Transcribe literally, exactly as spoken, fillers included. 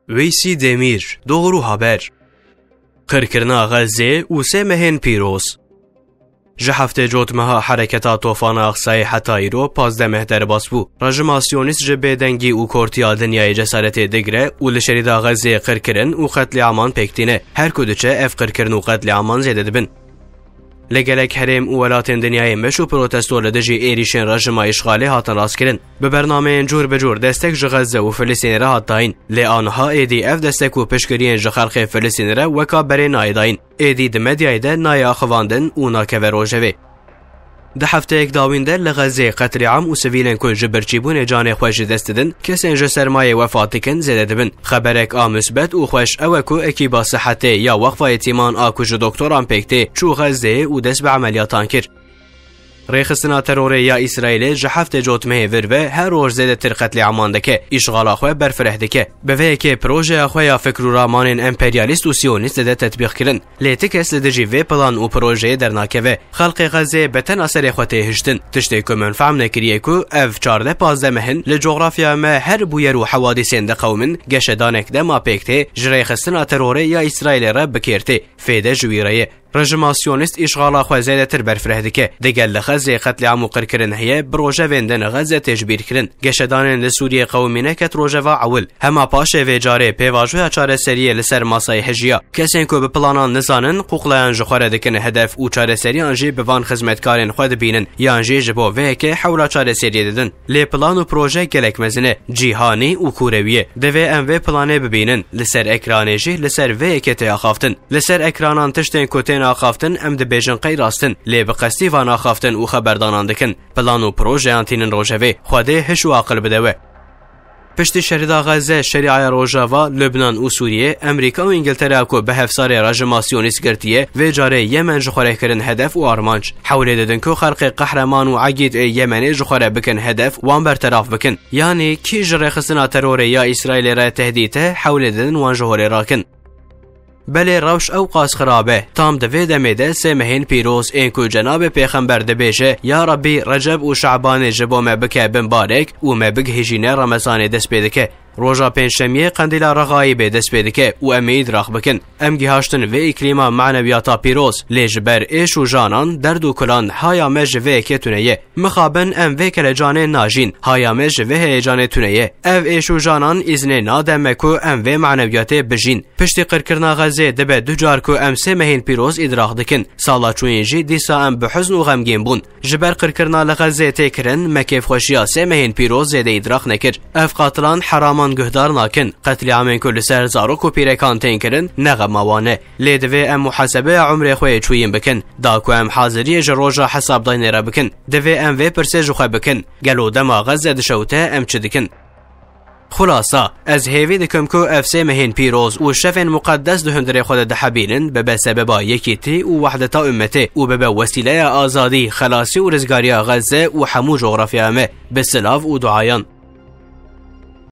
Weysî Demîr, Doğru Haber. Qirkirina Xezzê û sê mehên pîroz. Ji heftê Cotmeha hereketa Tofana Aqsayê heta îro pazdeh meh derbas bû. Rejima Siyonîst ji bêdengî û kortiya dinyayê cesaretê digire û li şerîda Xezzê qirkirin û qetlîaman pêk tîne. Her ku diçe ev qirkirin û qetlîaman zêde dibin. Li gelek herêm û welatên dinyayê meş û protesto li dijî êrîşên rejima îşxalê hatin rastkirin. Bi bernameyên cûr bi cûr destek ji Xezze û Filistînê re hat dayîn. Lê aniha êdî ev destek û piştgiriyên ji xelkê Filistînê re weka berê nayê dayîn. Êdî di medyayê de nayê axivandin û nakeve rojevê. Di hefteyek dawîn de li Xezê qetlîam û sivîlên ku ji birçîbûnê canê xwe ji dest didin, kesên ji sermayê wefat dikin zêde dibin. Xeberek a musbet û xweş ew e ku ekîba sihetê ya Weqfa Yetîman a ku ji doktoran pêk tê, çû Xezeyê û dest bi emeliyatan kir. Rêxistina terorê ya Îsraîlê ji heftê Cotmehê vir ve her roj zêdetir qetlîaman dike, îşxala xwe berfireh dike. Bi vê yekê projeya xwe ya fikr û ramanên emperyalîst û siyonîst dide tetbîqkirin. Lê ti kes li dijî vê plan û projeyê dernakeve. Xelkê Xezê bi tena serê xwe tê hiştin. Tiştê ku min fehm nekiriye ku ev çardeh pazdeh mehin li cografya me her bûyer û hewadîsên diqewimin, geşedanek dema pêk tê, ji rêxistina terorê ya Îsraîlê re bi kêr tê. Fêde ji wî re ye. Rejima Siyonîst îşxala xwe zêdetir berfireh dike. Digel li Xezê qetlîam û qirkirin heye, bi rojevên din Xeze tê ji bîr kirin. Geşedanên li Sûriyê qewimîne ket rojeva ewil. Hema paşê vê carê pêvajoya çareseriyê li ser masayê hejiya. Kesên ku bi planan nizanin, quqlayan ji xwe re dikin hedef û çareseriyan jî bi van xizmetkarên xwe dibînin, yan jî ji bo vê yekê hewla çareseriyê didin. Lê plan û proje gelek mezin e, cîhanî û kûrewî ye. Divê em vê planê bibînin, li ser ekranê jî li ser vê yekê tê axaftin. Li ser ekranan tiştên ku tên axaftin, em dibêjin qey rast in, lê bi qestî van axaftin û xeberdanan dikin. Plan û projeyan tînin rojevê. Xwedê hiş û aqil bide we. Piştî şerîda Xeze, şerîaya Rojava, Lubnan û Sûriyê, Amerîka û Îngiltere ku bi hevsarê rejima Siyonîst girtiye, vê carê Yemen ji xwe re kirin hedef û armanc. Hewlê didin ku xelkê qehreman û egîd ê Yemenê ji xwe re bikin hedef, wan berterav bikin. Yanî kî ji rêxistina terorê ya Îsraîlê re tehdît e, hewlê didin wan ji holê rakin. Belê rewş ew qas xirab e. Tam di vê demê de sê mehên pîroz ên ku Cenabê Pêxember dibêje, Ya Rebbî, Receb û Şabanê ji bo me bike bimbarek û me bigihîjîne Remezanê dest pê dike. Roja Pêncşemiyê qendîla Rexayîbê dest pê dike û em ê îdraq bikin. Em gihaştin vê îklîma manewiyata pîroz, lê ji ber êş û janan, derd û kulan haya me ji vê yekê tune ye. Mixabin em vê kelecanê najîn, haya me ji vê heyecanê tune ye. Ev êş û janan îznê nade me ku em vê manewiyatê bijîn. Piştî qirkirina Xezê dibe du car ku em sê mehên pîroz îdraq dikin. Sala çûyîn jî dîsa em bi huzn û xemgîn bûn. Ji ber qirkirina li Xezê tê kirin, me kêfxweşiya sê mehên pîroz zêde îdraq nekir. Ev qatilan heraman guhdar nakin. Qetlîamên ku li ser zarok û pîrekan tên kirin, ne xema wan e. Lê divê em muhasebeya umrê xwe yê çûyîn bikin. Da ku em haziriyê ji roja hesabdaynê re bikin, divê em vê pirsê ji xwe bikin, Gelo dema Xezze dişewite em çi dikin? Xulasa, ez hêvî dikim ku ev sê mehên pîroz û şevên muqeddes di hundirê xwe de dihebînin, bibe sebeba yekîtî û wehdeta ummetê û bibe wesîleya azadî, xelasî û rizgariya Xezze û hemû cografyaya me. Bi silav û duayan.